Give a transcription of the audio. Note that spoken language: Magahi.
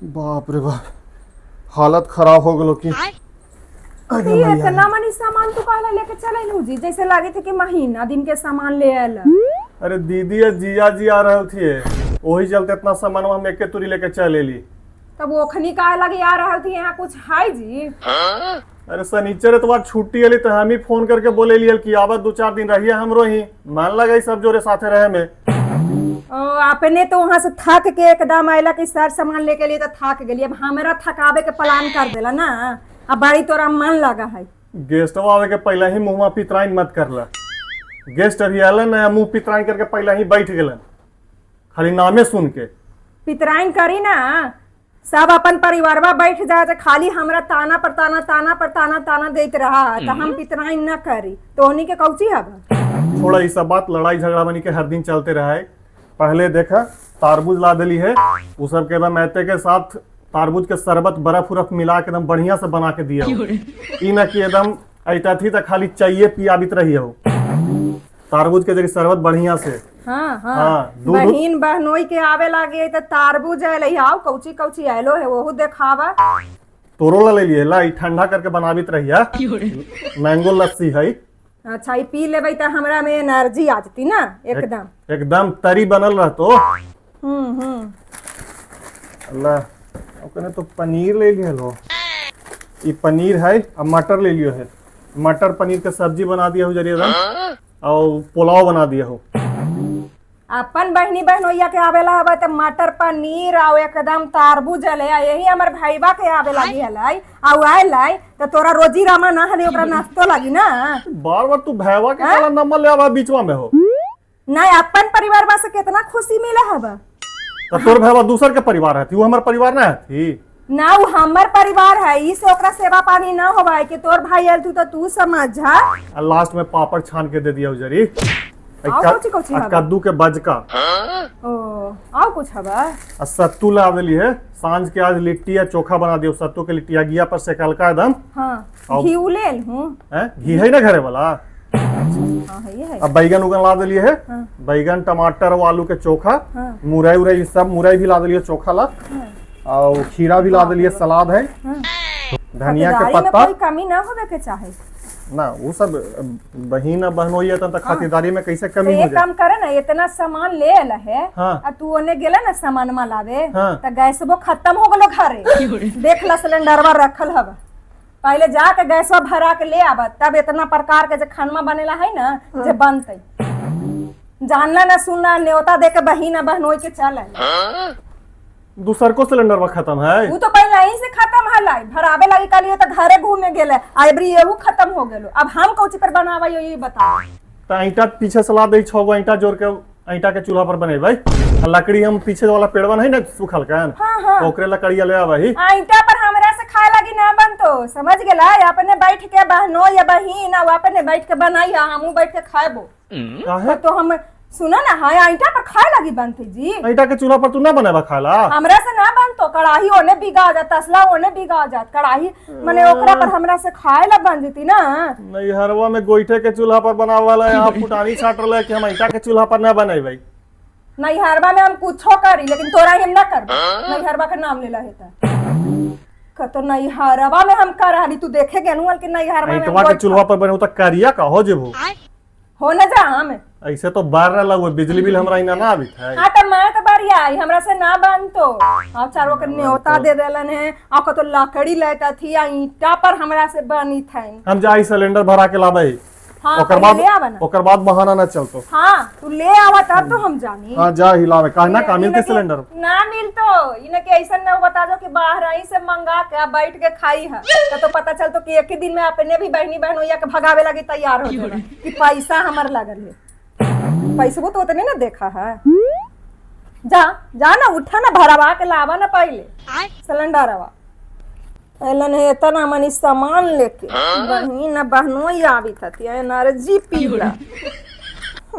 बाप रे बाप, हालत खराब हो गलो की। अरे ये मैया। इतना मनी सामान तू काहे लेके चले जी, जैसे लागे थे कि महीना दिन के सामान ले आयल। अरे दीदी और जीजा जी आ रहे थे, वही चलते इतना सामान हम एके तुरी लेके चल एली। तब ओखनी काहे लगे आ रहल थी? यहाँ कुछ है जी? अरे शनिचर एतवार छुट्टी अली तो हम ही फोन करके बोले लियल कि आवा, 2-4 दिन रहिए हमरो ही, मन लगा सब जोरे साथे रहे में। ओ, अपने तो वहां से थक के एकदम आयला कि सर सामान लेके लिए तो थक गेली, अब हमरा थकावे के प्लान कर देला ना। अब बड़ी तोरा मन लगा है। गेस्टवा आवे के पहले ही मुंहवा पितराइन मत करला। गेस्ट अभी आलन ना, मुंह पितराइन करके पहले ही बैठ गेलन खाली नामे सुन के। पितराइन करी ना, सब अपन परिवारवा बैठ जा, खाली हमरा ताना पर ताना, ताना पर ताना, ताना देत रहा तो हम पितराइन न करी तो उन्हीं के कौची हब? थोड़ा ये सब बात लड़ाई झगड़ा बनी के हर दिन चलते रहा है। पहले देखा, तारबूज ला दिली है, उ सब के एकदम ऐते के साथ तारबूज के शरबत बर्फ उर्फ मिला के एकदम बढ़िया से बना के दिया हो। ई ना कि एकदम ऐता थी तो खाली चाहिए पियाबित रही हो, तारबूज के जरिए शरबत बढ़िया से। हाँ। हाँ, दूध- बहिन बहनोई के आवे लागे तो तारबूज आयल, आओ कौची कौची आयलो है, वहू देखावा। तोरो ला ले लिए, ला ई ठंडा करके बनाबित रही है, मैंगो लस्सी है। अच्छा, ई पी लेबै तो हमरा में एनर्जी आ जती ना एकदम। एकदम तरी बनल रहतो। हम्म हम्म अल्लाह, अब कने तो पनीर ले लिया लो, ई पनीर है और मटर ले लियो है। मटर पनीर के सब्जी बना दिया हो जरिए एकदम और पुलाव बना दिया हो। अपन बहनी बहनोइया के आवेला हवे त मटर पनीर आओ एकदम तारबूज ले आ, यही हमर भाईबा के आवे लागी हलाई आउ आयल त तोरा रोजी रामा ना हले, ओकरा नाश्तो लागी ना। बार बार तू भैवा के काला नंबर ले आवा बीचवा में हो? नहीं, अपन परिवार बा से कितना खुशी मिला हवा। तो तोर भैवा दूसर के परिवार है, वो हमार परिवार ना है? ना, वो हमर परिवार है, ई से ओकरा सेवा पानी ना होवा कि तोर भाई आयल तू तो तू समझ जा। और लास्ट में पापड़ छान के दे दिया हो जरी। आउ कौची कौची आ हवा? कद्दू के बजका। ओ, आओ कुछ हवा? आ सत्तू ला देली है, सांझ के आज लिट्टी या चोखा बना दियो, सत्तू के लिट्टी घिया पर सेकलका एकदम। घी उ ले हूँ। हैं, घी है ना घरे वाला? हाँ, है, ये है। अब बैगन उगन ला दिलिए है, बैगन टमाटर और आलू के चोखा। मुरई उरई सब, मुरई भी ला दिलिए चोखा ला और खीरा भी ला दिलिए, सलाद है, धनिया के खातिरदारी में पत्ता। कोई कमी ना होवे के चाहे। ना, वो सब बहिन आ बहनोई है त खातिरदारी में कैसे तो कमी हो एक जाए? काम करे ना, इतना सामान ले आला है आ तू ओने गेला ना सामानमा लावे त गैसबो खत्म हो गेलो घरे, देख ला, सिलेंडरवा रखल हवा। पहले जाके गैसवा भरा के ले आवा, तब इतना प्रकार के जो खानमा बनेला है ना जे बनते। जानना ना सुनना, न्योता दे के बहिन आ बहनोई के चल आइल। दूसर को सिलेंडर खत्म है? उ तो पहले ही से खत्म हलाई, भरावे लगी कलियो तो घरे घूमे गेले, आ एबरी एहू खत्म हो गेलो। अब हम कौची पर बनावा, ये बताओ। त ईंटा पीछे से ला दे, छह गो ईंटा जोड़ के ईंटा के चूल्हा पर बनेबै आ लकड़ी हम पीछे वाला पेड़वा है ना सुखल कन, हाँ, हाँ। तो ओकरे लकड़िया ले आबही। आ ईंटा पर हमरा से खाए लगी ना बनतो, समझ गेला? अपने बैठ के बहनो या बहिन आ अपने बैठ के बनाई, हमहू बैठ के खाएबो। काहे? तो हम सुना ना, हाँ, ईंटा पर खाए लगी बनते जी? ईंटा के चूल्हा पर तू ना बनेबा खाला? हमरा से ना बनतो, कड़ाही ओने बिगा जात, तसला ओने बिगा जात, कड़ाही माने ओकरा पर हमरा से खाए ला बन जती ना। नैहरवा में गोईठे के चूल्हा पर बनावल है, यहाँ फुटानी छाट रहा है कि हम ईंटा के चूल्हा पर ना बनेबै। नैहरवा में हम कुछो करी, लेकिन तोरा हम ना करबो। नैहरवा के नाम लेला हेता कतो, नैहरवा में हम कर हली, तू देखे गेनु हल कि नैहरवा में हम ईंटवा के चूल्हा पर बने तो करिया का हो जेबू। हो ना जा हम। ऐसे तो बार रहा हुआ, बिजली बिल हमरा इना ना आबित है। हाँ, तो मैं तो बढ़िया आई, हमरा से ना बनतो। आ चारों के न्योता दे देलन है, आ कतो लकड़ी लेता थी आ ईंटा पर हमरा से बनी थी। हम जाई सिलेंडर भरा के लाबै। हाँ, ओकर पहले बाद ले आवा ना। ओकर बाद बहाना ना चलतो। हाँ, तू ले आवा तब तो हम जानी। हाँ, जा हिलावे काहे ना का मिलते इनके सिलेंडर? ना मिलतो, इनके ऐसा ना बता दो कि बाहर आई से मंगा के आ बैठ के खाई है, तो पता चलतो कि एक ही दिन में अपने भी बहनी बहनोइया के भगावे लगी तैयार हो जाए कि पैसा हमर लगल है। पैसबो तो उतने ना देखा है। जा जा ना, उठा ना, भरवा के लावा ना पहले सिलेंडरवा। एलन है इतना मनी सामान लेके बहिन आ बहनोई आवी थती, एनर्जी पीला।